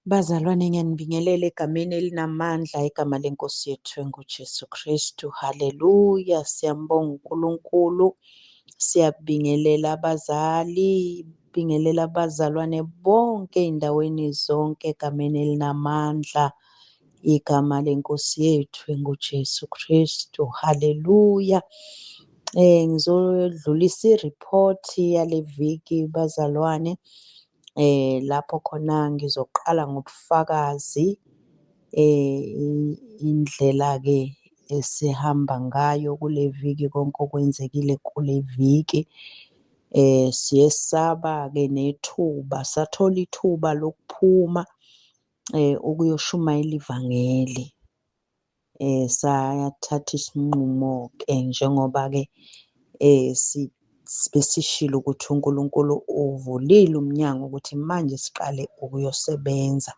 Bazalwane, ngiyanibingelela egameni elinamandla, igama lenkosi yethu enguJesu Kristu. Haleluya! Siyambonga uNkulunkulu, siyabingelela abazali, bingelela abazalwane bonke ey'ndaweni zonke egameni elinamandla, igama lenkosi yethu enguJesu Kristu. Haleluya! Ngizodlulisa i-report yale viki bazalwane, lapho khona ngizoqala ngobufakazi, indlela-ke esihamba ngayo kule viki, konke okwenzekile kule viki. Siye saba-ke nethuba, sathola ithuba lokuphuma ukuyoshumayela ivangeli. Sathatha isinqumo-ke njengoba-ke besishilo ukuthi uNkulunkulu uvulile umnyango ukuthi manje siqale ukuyosebenza.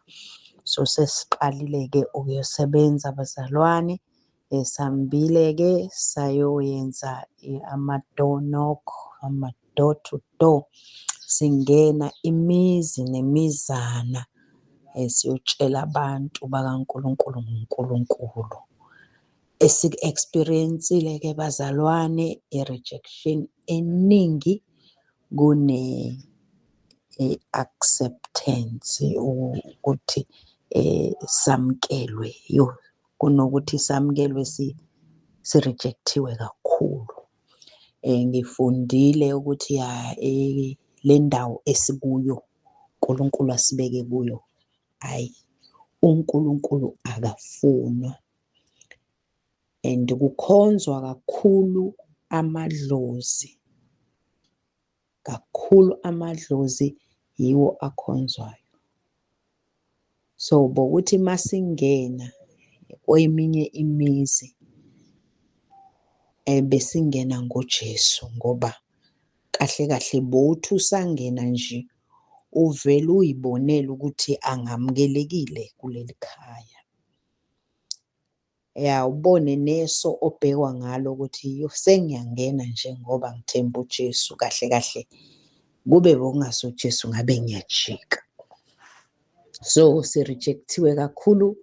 So sesiqalile-ke ukuyosebenza bazalwane. Sihambile-ke sayoyenza ama-door knock, ama-door to door, singena imizi nemizana, siyotshela abantu bakaNkulunkulu ngoNkulunkulu. Esiku-experience-ile-ke bazalwane, i-rejection eningi kune acceptance, ukuthi samukelwe. Yo, kunokuthi samukelwe si-reject-iwe kakhulu. Ngifundile ukuthi ya, le ndawo esikuyo uNkulunkulu asibeke kuyo, hhayi, uNkulunkulu akafunwa and kukhonzwa kakhulu amadlozi, kakhulu amadlozi yiwo akhonzwayo. So bokuthi masingena kweminye imizi, besingena ngoJesu ngoba kahle kahle bowuthi usangena nje uvele uyibonele ukuthi angamukelekile kuleli khaya. Ya, ubone neso obhekwa ngalo ukuthi yo, sengiyangena nje ngoba ngithemba uJesu. Kahle kahle kube bekungasi uJesu ngabe ngiyajika. So si-reject-iwe kakhulu,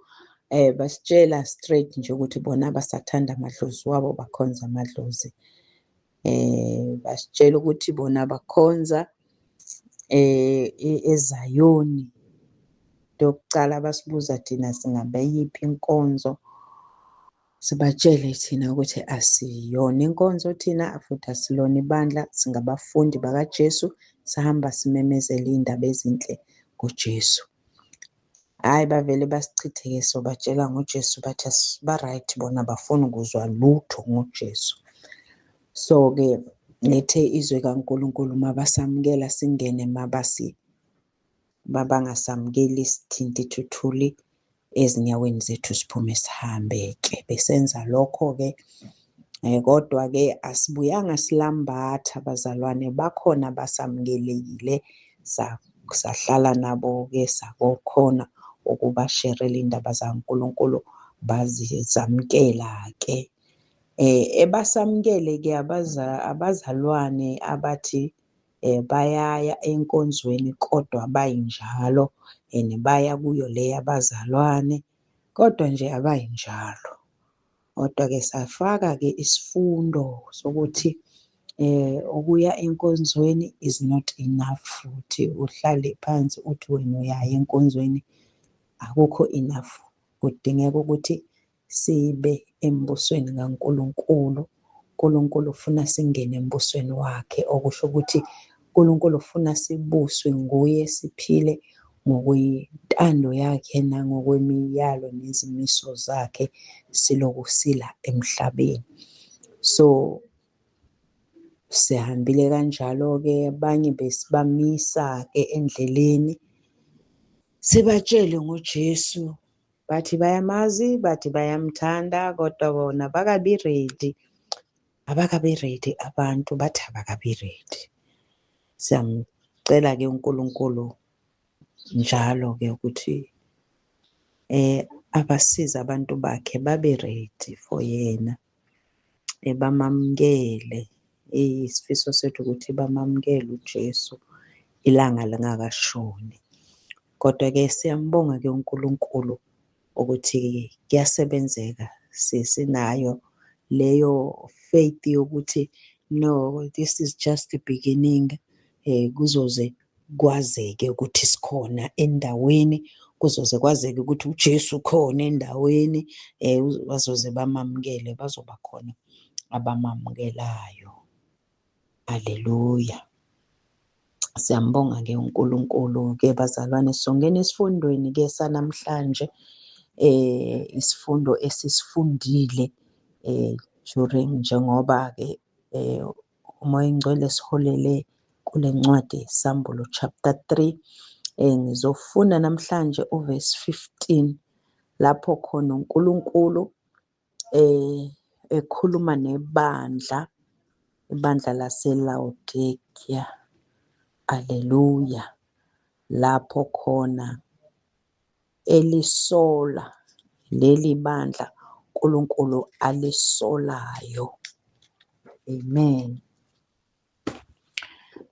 basitshela straight nje ukuthi bona basathanda amadlozi wabo, bakhonza amadlozi. Basitshela ukuthi bona bakhonza eZayoni. Into yokucala basibuza thina singabeyiphi inkonzo, sibatshele thina ukuthi asiyona inkonzo thina futhi asilona ibandla, singabafundi bakaJesu, sihamba simemezele iy'ndaba ezinhle ngoJesu. Hhayi, bavele basichithe-ke, sobatshela ngoJesu, bathi ba-right bona, abafuni ukuzwa lutho ngoJesu. So-ke lethe izwe kaNkulunkulu mabasamukela singene, mabangasamukeli sithinte ithuthuli ezinyaweni zethu siphume sihambe-ke. Besenza lokho-ke, kodwa-ke asibuyanga silambatha bazalwane, bakhona abasamukelekile, sahlala nabo-ke sakokhona ukubasherela iy'ndaba zaNkulunkulu, bazizamukela-ke. Ebasamukele-ke abazalwane abathi bayaya enkonzweni kodwa abayinjalo and baya kuyo le yabazalwane kodwa nje abayinjalo. Kodwa-ke safaka-ke isifundo sokuthi ukuya enkonzweni is not enough, ukuthi uhlale phansi uthi wena uyaya enkonzweni, akukho enough. Kudingeka ukuthi sibe embusweni kaNkulunkulu. uNkulunkulu ufuna singene embusweni wakhe, okusho ukuthi uNkulunkulu ufuna sibuswe nguye, siphile ngokwentando yakhe nangokwemiyalo nezimiso zakhe siloku sila emhlabeni. So sihambile kanjalo-ke, abanye besibamisa-ke endleleni sibatshele ngoJesu, bathi bayamazi, bathi bayamthanda, kodwa bona abakabi ready, abakabi ready abantu, bathi abakabi ready. Siyamcela-ke uNkulunkulu njalo-ke ukuthi abasize abantu bakhe babe ready for yena, bamamukele. Isifiso sethu ukuthi bamamukele uJesu ilanga lingakashoni. Kodwa-ke siyambonga-ke uNkulunkulu ukuthi kuyasebenzeka, sinayo leyo faith yokuthi no, this is just the beginning. Kuzoze kwazeke ukuthi sikhona endaweni, kuzoze kwazeke ukuthi uJesu ukhona endaweni, bazoze bamamukele, bazoba khona abamamukelayo. Haleluya. Siyambonga-ke uNkulunkulu-ke bazalwane, sizongena esifundweni-ke sanamhlanje, isifundo esisifundile during njengoba-ke uMoya oNgcwele siholele kule ncwadi Sambulo chapter 3. Ngizofunda namhlanje uverse 15 lapho khona uNkulunkulu ekhuluma nebandla, ibandla laseLawodikeya. Haleluya. Lapho khona elisola leli bandla uNkulunkulu alisolayo. Amen.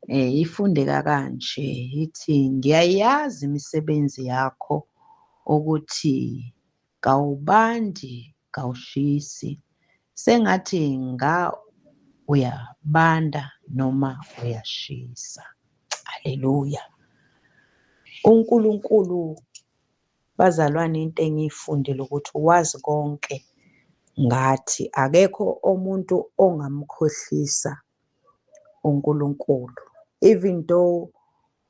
Ifundeka kanje, ithi ngiyayazi imisebenzi yakho ukuthi kawubandi kawushisi, sengathi nga uyabanda noma uyashisa. Haleluya. uNkulunkulu bazalwane, into engiyifundile ukuthi wazi konke ngathi, akekho umuntu ongamkhohlisa uNkulunkulu. Even though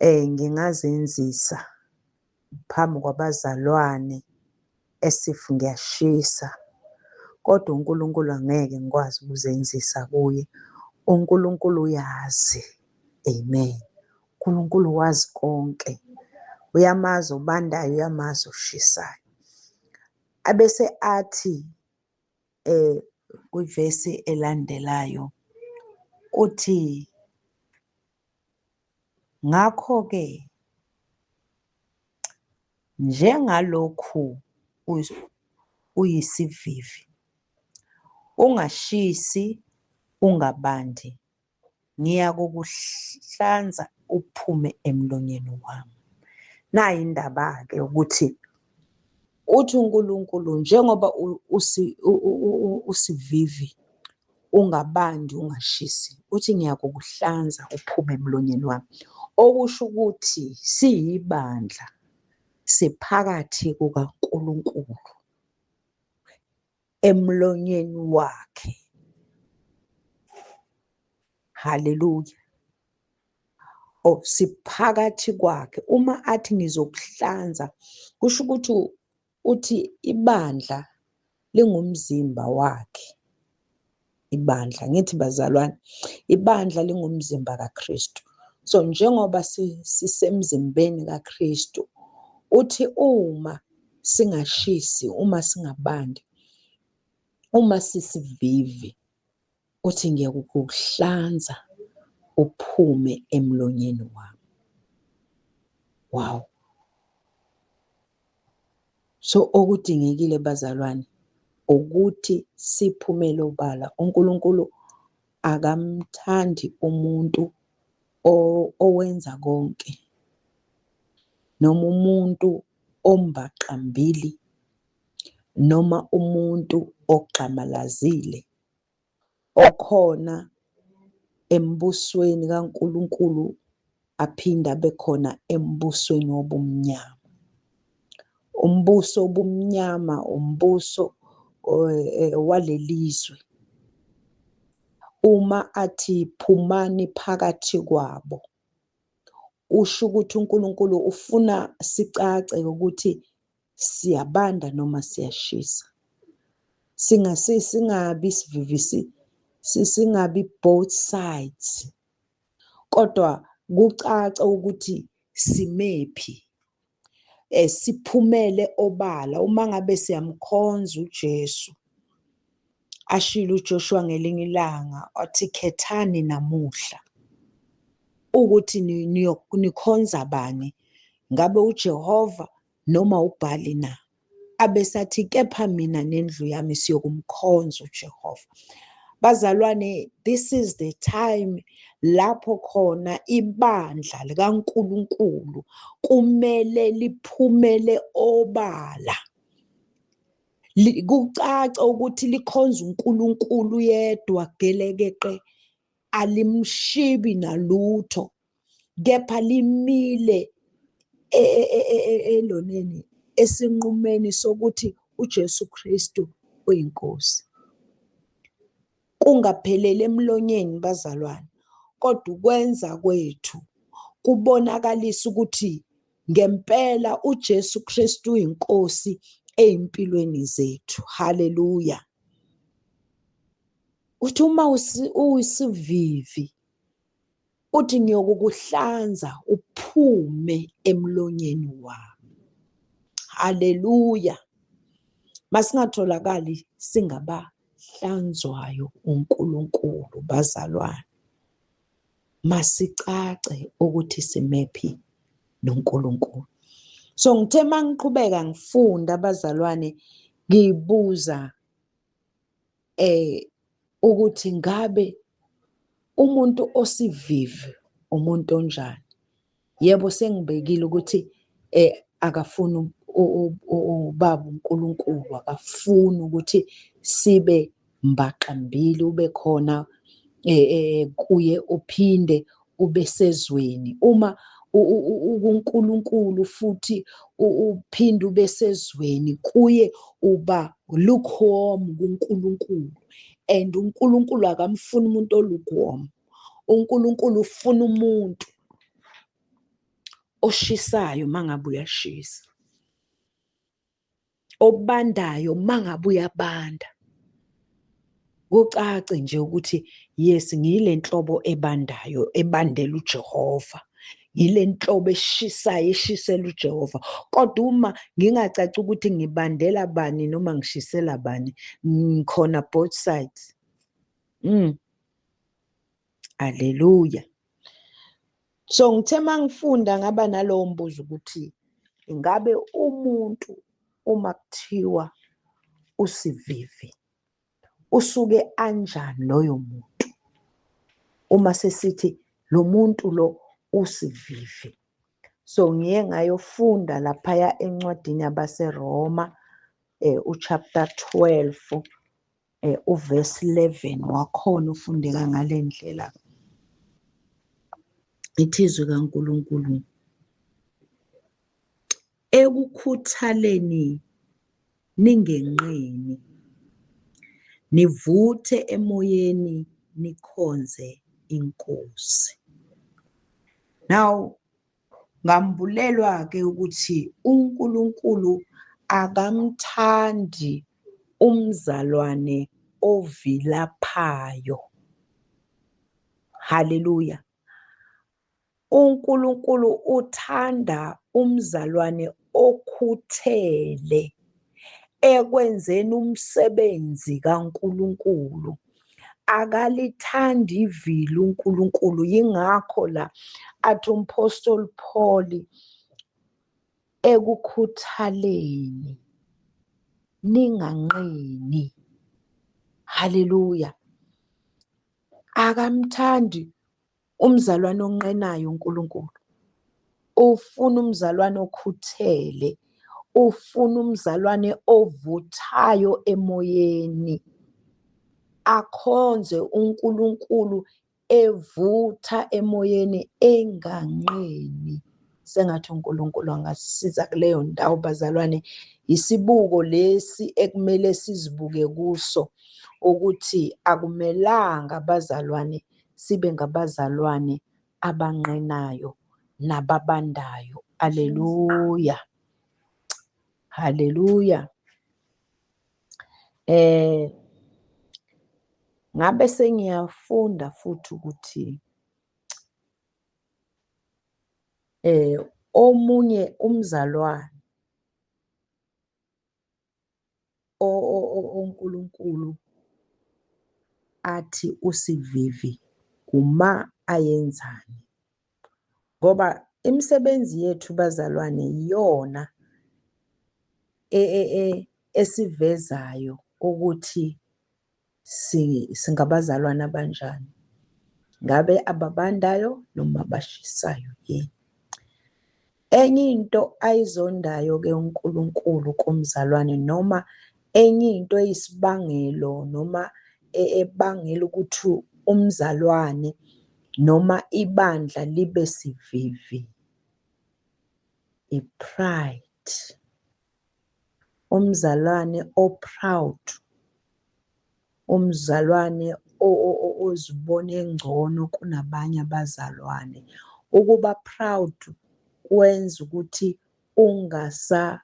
ngingazenzisa phambi kwabazalwane as if ngiyashisa, kodwa uNkulunkulu angeke ngikwazi ukuzenzisa kuye. uNkulunkulu uyazi. Amen. uNkulunkulu wazi konke. Uyamazi obandayo, uyamazi oshisayo. Abese athi kwivesi elandelayo uthi ngakho-ke njengalokhu uyisivivi, ungashisi ungabandi, ngiyakukuhlanza uphume emlonyeni wami. Nayi indaba-ke ukuthi uthi uNkulunkulu njengoba usivivi ungabandi ungashisi, uthi ngiyakukuhlanza uphume emlonyeni wami. Okusho ukuthi siyibandla, siphakathi kukaNkulunkulu emlonyeni wakhe. Haleluya. Oh, siphakathi kwakhe. Uma athi ngizokuhlanza, kusho ukuthi uthi ibandla lingumzimba wakhe. Ibandla, ngithi bazalwane, ibandla lingumzimba kaKristu. So njengoba sisemzimbeni kaKristu, uthi uma singashisi, uma singabandi, uma sisivivi, uthi ngiyakukuhlanza uphume emlonyeni wami. Wow. So okudingekile bazalwane ukuthi siphumele obala. uNkulunkulu akamthandi umuntu owenza konke noma umuntu ombaxambili noma umuntu ogxamalazile okhona embusweni kaNkulunkulu aphinde abe khona embusweni wobumnyama. Umbuso wobumnyama umbuso walelizwe. Uma athi phumani phakathi kwabo, usho ukuthi uNkulunkulu ufuna sicace ukuthi siyabanda noma siyashisa. Singabi sivivisi, singabi both sides, kodwa kucace ukuthi simephi. Siphumele obala uma ngabe siyamkhonza uJesu. Ashilo uJoshua ngelinye ilanga wathi khethani namuhla ukuthi nikhonza bani, ngabe uJehova noma uBhali na? Abesathi kepha mina nendlu yami siyokumkhonza uJehova. Bazalwane, this is the time lapho khona ibandla likaNkulunkulu kumele liphumele obala, kucace ukuthi likhonza uNkulunkulu yedwa gelekeqe, alimshibi nalutho, kepha limile eloneni esinqumeni sokuthi uJesu Kristu uyiNkosi. Kungapheleli emlonyeni bazalwane, kodwa ukwenza kwethu kubonakalisa ukuthi ngempela uJesu Kristu uyiNkosi ey'mpilweni zethu. Haleluya. Uthi uma uyisivivi, uthi ngiyokukuhlanza uphume emlonyeni wami. Haleluya. Masingatholakali singabahlanzwayo uNkulunkulu bazalwane. Masicace ukuthi simephi noNkulunkulu. So ngithe mangiqhubeka ngifunda bazalwane, ngibuza ukuthi ngabe umuntu osivivi umuntu onjani. Yebo, sengibekile ukuthi akafuni ubaba uNkulunkulu, akafuni ukuthi sibe mbaxambili, ube khona kuye uphinde ube sezweni. Uma ukuNkulunkulu futhi uphinde ube sezweni, kuye uba lukewarm kuNkulunkulu, and uNkulunkulu akamfuni umuntu olukewarm. uNkulunkulu ufuna umuntu oshisayo mangabe uyashisa, obandayo mangabe uyabanda. Kucace nje ukuthi yes, ngiyile nhlobo ebandayo, ebandela uJehova, ngile nhlobo eshisayo, eshisela uJehova. Kodwa uma ngingacaci ukuthi ngibandela bani noma ngishisela bani, ngikhona both sides. Haleluya. So ngithe mangifunda ngaba nalowo mbuzo ukuthi ingabe umuntu uma kuthiwa usivivi usuke anjani loyo muntu? Uma sesithi lo muntu lo usivivi. So ngiye ngayofunda laphaya encwadini yabaseRoma, uchapter 12, uverse 11 wakhona ufundeka ngale ndlela. Ithi izwi kaNkulunkulu, ekukhuthaleni ningenqeni, nivuthe emoyeni, nikhonze iNkosi. Now ngambulelwa ke ukuthi uNkulunkulu akamthandi umzalwane ovilaphayo. Haleluya. uNkulunkulu uthanda umzalwane okhuthele ekwenzeni umsebenzi kaNkulunkulu. Akalithandi ivila uNkulunkulu, yingakho la athi uMphostoli Paul ekukhuthaleni ninganqeni. Haleluya. Akamthandi umzalwane onqenayo uNkulunkulu. Ufuna umzalwane okhuthele, ufuna umzalwane ovuthayo emoyeni, akhonze uNkulunkulu evutha emoyeni enganqeni. Sengathi uNkulunkulu angasisiza kuleyo ndawo bazalwane. Isibuko lesi ekumele sizibuke kuso ukuthi akumelanga bazalwane sibe ngabazalwane abanqenayo nababandayo. Haleluya, haleluya. Ngabe sengiyafunda futhi ukuthi omunye umzalwane oNkulunkulu athi usivivi kuma ayenzani, ngoba imisebenzi yethu bazalwane iyona esivezayo ukuthi singabazalwane abanjani. Ngabe ababandayo noma abashisayo yini? Enye into ayizondayo-ke uNkulunkulu kumzalwane noma enye into eyisibangelo noma ebangela ukuthi umzalwane noma ibandla libe sivivi, i-pride. Umzalwane o-proud, umzalwane ozibona engcono kunabanye abazalwane. Ukuba proud kwenza ukuthi ungasashisi,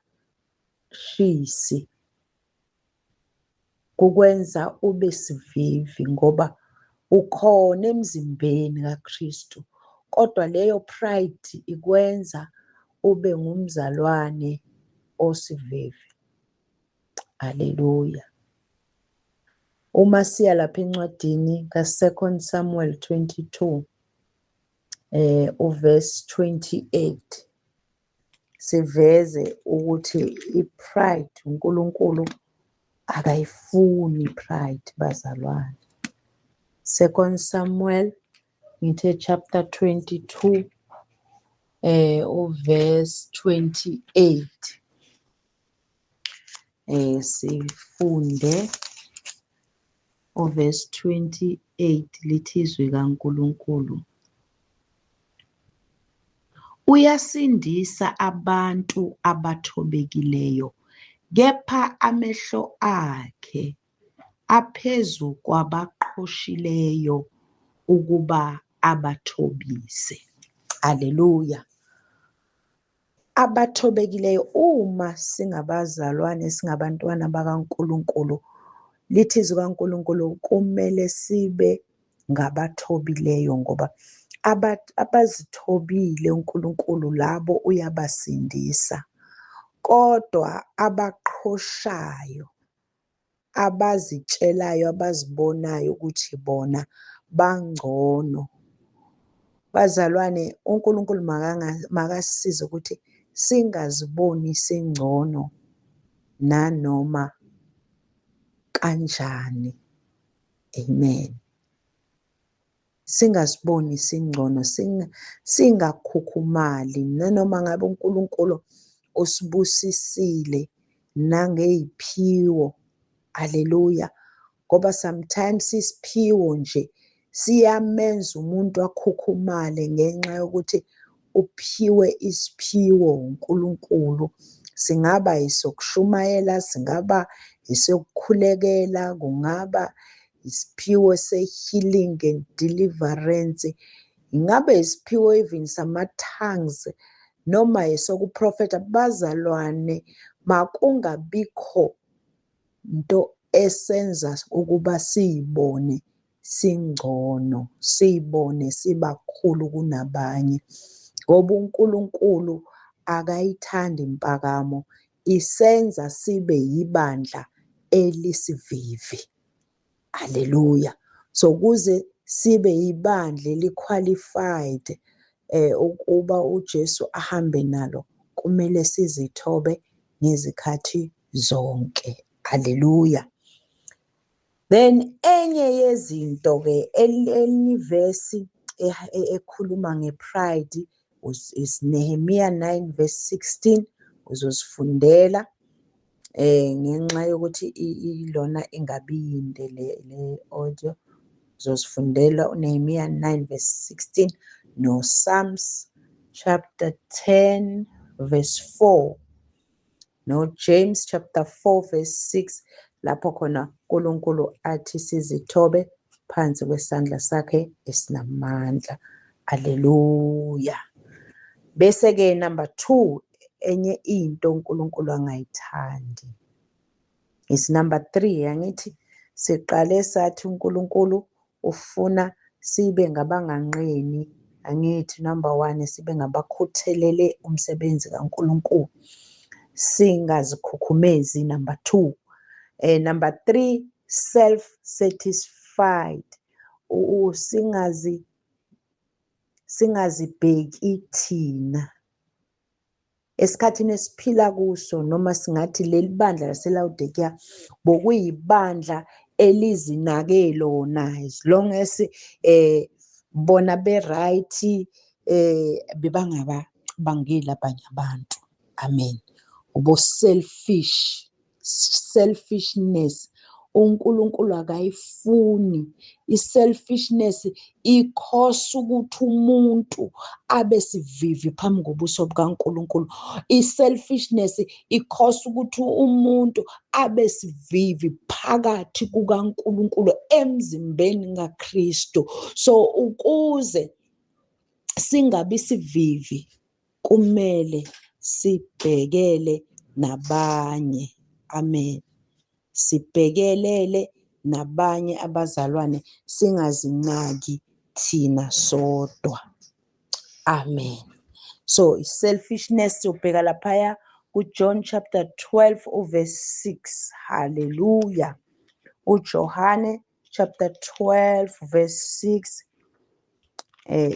kukwenza ube sivivi ngoba ukhona emzimbeni kaKristu, kodwa leyo pride ikwenza ube ngumzalwane osivivi. Haleluya. Uma siya lapha encwadini ka-2 Samuel 22 uverse 28 siveze ukuthi i-pride uNkulunkulu akayifuni i-pride bazalwane. 2 Samuel ngithe chapter 22 uverse 28 sifunde uverse 28 lithi izwi kaNkulunkulu uyasindisa abantu abathobekileyo, kepha amehlo akhe aphezu kwabaqhoshileyo ukuba abathobise. Haleluya. Abathobekileyo, uma singabazalwane singabantwana bakaNkulunkulu, lithi izwi kaNkulunkulu kumele sibe ngabathobileyo ngoba abazithobile uNkulunkulu labo uyabasindisa, kodwa abaqhoshayo, abazitshelayo, abazibonayo ukuthi bona bangcono. Bazalwane, uNkulunkulu makasisize ukuthi singaziboni singcono nanoma kanjani. Amen. Singaziboni singcono, singakhukhumali nanoma ngabe uNkulunkulu usibusisile nangey'phiwo. Haleluya. Ngoba sometimes isiphiwo nje siyamenza umuntu akhukhumale ngenxa yokuthi uphiwe isiphiwo uNkulunkulu. Singaba isokushumayela, singaba isokukhulekela, kungaba isiphiwo se-healing and deliverance, ingabe isiphiwo even sama-tongues noma esokuprofetha. Bazalwane, makungabikho nto esenza ukuba siyibone singcono, siyibone sibakhulu kunabanye, ngoba uNkulunkulu akayithandi impakamo, isenza sibe yibandla elisivivi. Haleluya. So kuze sibe yibandla eli-qualified ukuba uJesu ahambe nalo, kumele sizithobe ngezikhathi zonke. Haleluya. Then enye yezinto-ke elinye ivesi ekhuluma nge-pride is Nehemiah 9 verse 16, uzozifundela ngenxa yokuthi ilona ingabi yinde le audio. Uzozifundela uNehemiah 9 verse 16 no Psalms chapter 10 verse 4 no James chapter 4 verse 6, lapho khona uNkulunkulu athi sizithobe phansi kwesandla sakhe esinamandla. Haleluya. Bese ke number 2, enye into uNkulunkulu angayithandi is number 3. Angithi siqale sathi uNkulunkulu ufuna sibe ngabanganqeni, angithi number 1 sibe ngabakhuthelele umsebenzi kaNkulunkulu, singazikhukhumezi, number 2. Number 3, self satisfied, singazibheki thina. Esikhathini esiphila kuso, noma singathi leli bandla laseLawodikiya bokuyibandla elizinake lona, as long as Bona be-right bebangabacabangeli abanye abantu. Amen. Ubo-selfish, selfishness uNkulunkulu akayifuni. I-selfishness ikhosa ukuthi umuntu abe sivivi phambi kobuso bukaNkulunkulu. I-selfishness ikhosa ukuthi umuntu abe sivivi phakathi kukaNkulunkulu emzimbeni kaKristu. So ukuze singabi sivivi kumele sibhekele nabanye. Amen. Sibhekelele nabanye abazalwane, singazinaki thina sodwa. Amen. So selfishness, ubheka laphaya kuJohn chapter 12 uverse 6. Hallelujah. UJohane chapter 12 verse 6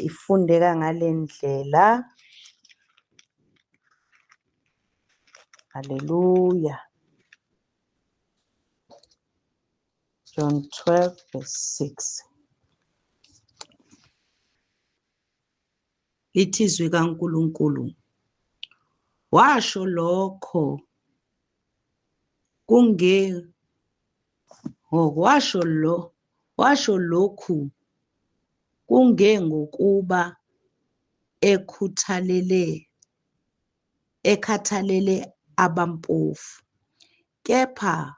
ifundeka ngalendlela. Hallelujah. John 12 verse 6. Lithi izwi kaNkulunkulu, washo lokho kunge washo lo washo lokhu kungengokuba ekhuthalele ekhathalele abampofu, kepha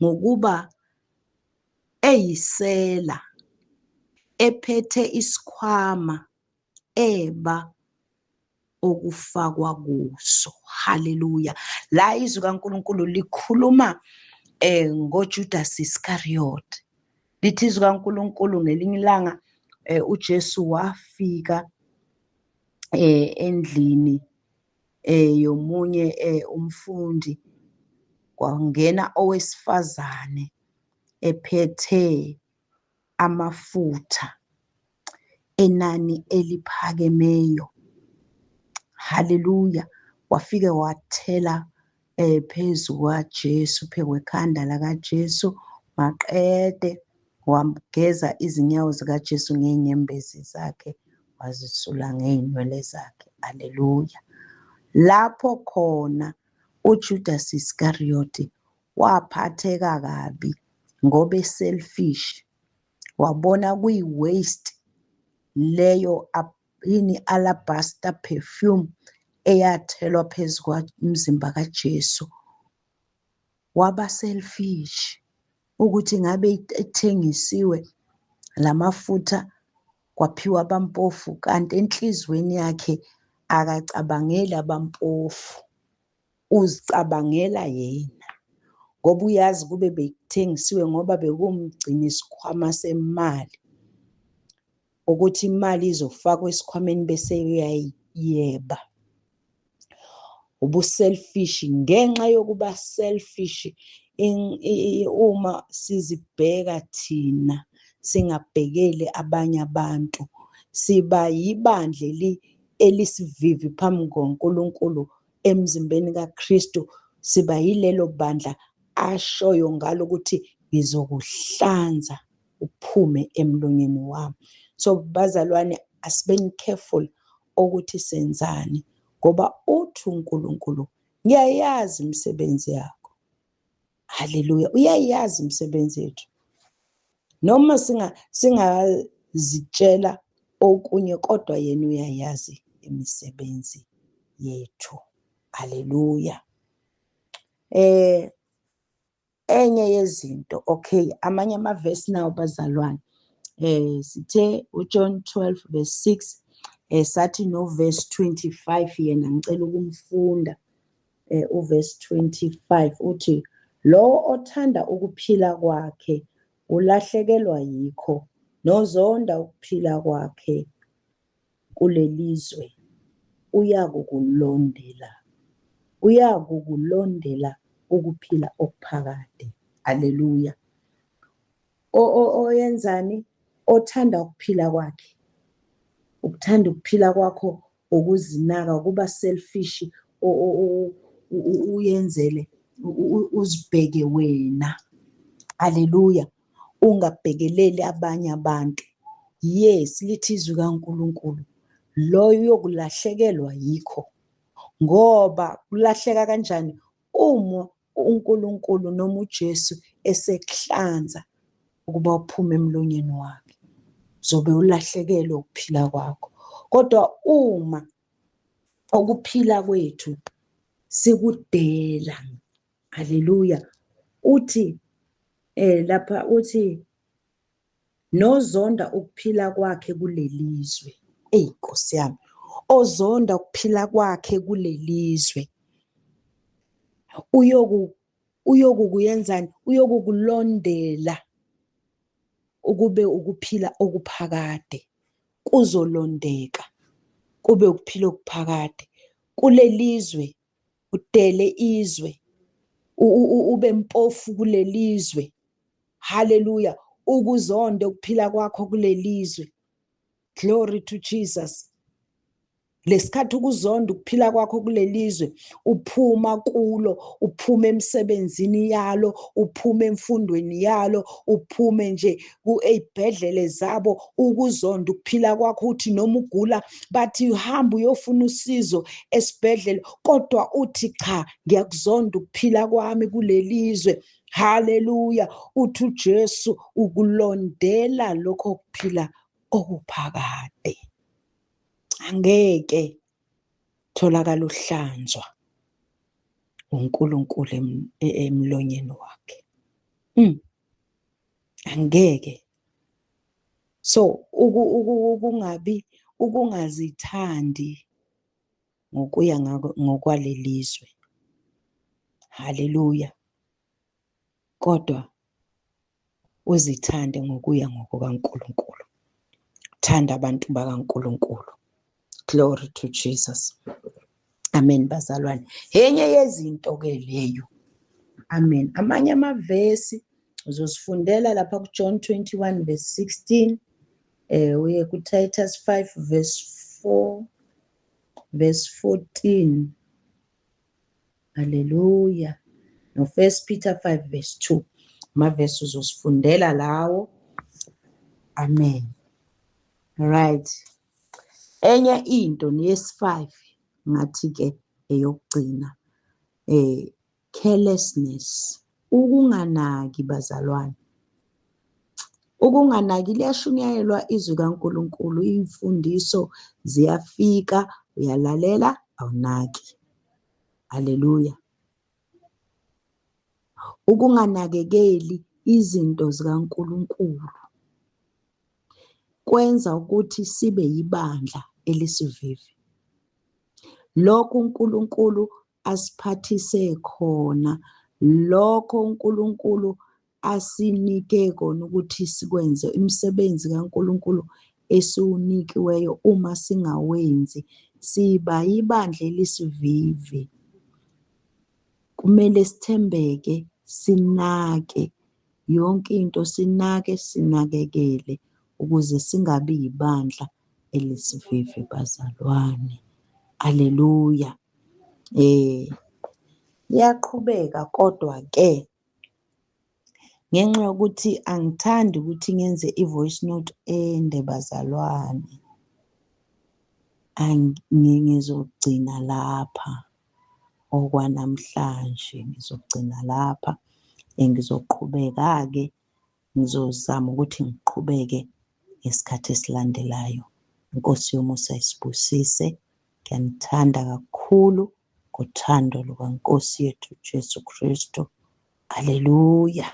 ngokuba eyisela, ephethe isikhwama, eba okufakwa kuso. Haleluya. La izwi kaNkulunkulu likhuluma ngoJudas Iscariot. Lithi izwi kaNkulunkulu ngelinye ilanga uJesu wafika endlini yomunye umfundi, kwangena owesifazane ephethe amafutha enani eliphakemeyo. Haleluya. Wafike wathela phezu kwaJesu, phezu kwekhanda lakaJesu, maqede wageza izinyawo zikaJesu ngey'nyembezi zakhe, wazisula ngey'nwele zakhe. Haleluya. Lapho khona uJudas Iscariot waphatheka kabi ngoba eselfish, wabona kuyi-waste leyo yini alabaster perfume eyathelwa phezu kwamzimba kaJesu. Waba selfish ukuthi ngabe ithengisiwe lamafutha kwaphiwa abampofu, kanti enhlizweni yakhe akacabangeli abampofu, uzicabangela yena, ngoba uyazi kube bekuthengiswe ngoba bekumgcina isikhwama semali, ukuthi imali izofakwa esikhwameni bese uyayiyeba. Ubuselfish, ngenxa yokuba selfish, uma sizibheka thina singabhekeli abanye abantu, siba yibandla elisivivi phambi koNkulunkulu emzimbeni kaKristu. Siba yilelo bandla ashoyo ngalo ukuthi ngizokuhlanza uphume emlonyeni wami. So bazalwane, asibeni careful ukuthi senzani, ngoba uthi uNkulunkulu ngiyayazi imisebenzi yakho. Haleluya, uyayazi imisebenzi yethu. Noma singazitshela okunye, kodwa yena uyayazi imisebenzi yethu. Haleluya. Enye yezinto, okay, amanye amavesi nawo bazalwane, sithe uJohn 12 verse 6, sathi no verse 25, yena ngicela ukumfunda. Uverse 25 uthi lo othanda ukuphila kwakhe ulahlekelwa yikho, nozonda ukuphila kwakhe kulelizwe uyakukulondela, uyakukulondela ukuphila okuphakade. Haleluya. Oyenzani? Othanda ukuphila kwakhe. Ukuthanda ukuphila kwakho ukuzinaka, ukuba selfish, uyenzele uzibheke wena. Haleluya. Ungabhekeleli abanye abantu. Yes, lithi izwi kaNkulunkulu, loyo uyokulahlekelwa yikho. Ngoba kulahleka kanjani? Uma uNkulunkulu noma uJesu esekuhlanza ukuba uphume emlonyeni wakhe, uzobe ulahlekelwe ukuphila kwakho. Kodwa uma ukuphila kwethu sikudela, haleluya, uthi lapha uthi nozonda ukuphila kwakhe kulelizwe. Eyi Nkosi yami, ozonda ukuphila kwakhe kulelizwe uyokukuyenzani? Uyokukulondela ukube ukuphila okuphakade, kuzolondeka kube ukuphila okuphakade kulelizwe. Udele izwe, ube mpofu kulelizwe. Haleluya, ukuzonde ukuphila kwakho kulelizwe. Glory to Jesus. Lesikhathi ukuzonda ukuphila kwakho kulelizwe, uphuma kulo, uphuma emsebenzini yalo, uphuma emfundweni yalo, uphume nje ey'bhedlele zabo, ukuzonda ukuphila kwakho. Uthi noma ugula bathi hamba uyofuna usizo esibhedlela, kodwa uthi cha, ngiyakuzonda ukuphila kwami kulelizwe. Haleluya, uthi uJesu ukulondela lokho kuphila okuphakade. Angeke tholakala uhlanzwa uNkulunkulu emlonyeni wakhe. Angeke. So ukungabi, ukungazithandi ngokuya ngokwalelizwe. Haleluya. Kodwa uzithande ngokuya ngokukaNkulunkulu. Thanda abantu bakaNkulunkulu. Glory to Jesus. Amen bazalwane. Enye yezinto ke leyo. Amen. Amanye amavesi uzosifundela lapha kuJohn 21 verse 16, uye kuTitus 5 verse 4 verse 14. Haleluya. No 1 Peter 5 verse 2. Amavesi uzosifundela lawo. Amen. Right. Enye into neyesi-5 ngathi ke eyokugcina, carelessness, ukunganaki bazalwane. Ukunganaki, liyashunyayelwa izwi kaNkulunkulu, imfundiso ziyafika, uyalalela, awunaki. Haleluya. Ukunganakekeli izinto zikaNkulunkulu kwenza ukuthi sibe yibandla elisivivi. Lokho uNkulunkulu asiphathise khona, lokho uNkulunkulu asinike kona ukuthi sikwenze, imisebenzi kaNkulunkulu esiwunikiweyo, uma singawenzi siba ibandla elisivivi. Kumele sithembeke, sinake yonke into, sinake, sinakekele ukuze singabi yibandla elisivivi bazalwane. Haleluya. Iyaqhubeka kodwa ke ngenxa yokuthi angithandi ukuthi ngenze i-voice note ende bazalwane, ngizogcina lapha okwanamhlanje, ngizogcina lapha. Ngizoqhubeka-ke, ngizozama ukuthi ngiqhubeke ngesikhathi esilandelayo. Inkosi yomusa isibusise. Ngiyanithanda kakhulu ngothando lukaNkosi yethu Jesu Kristu. Haleluya.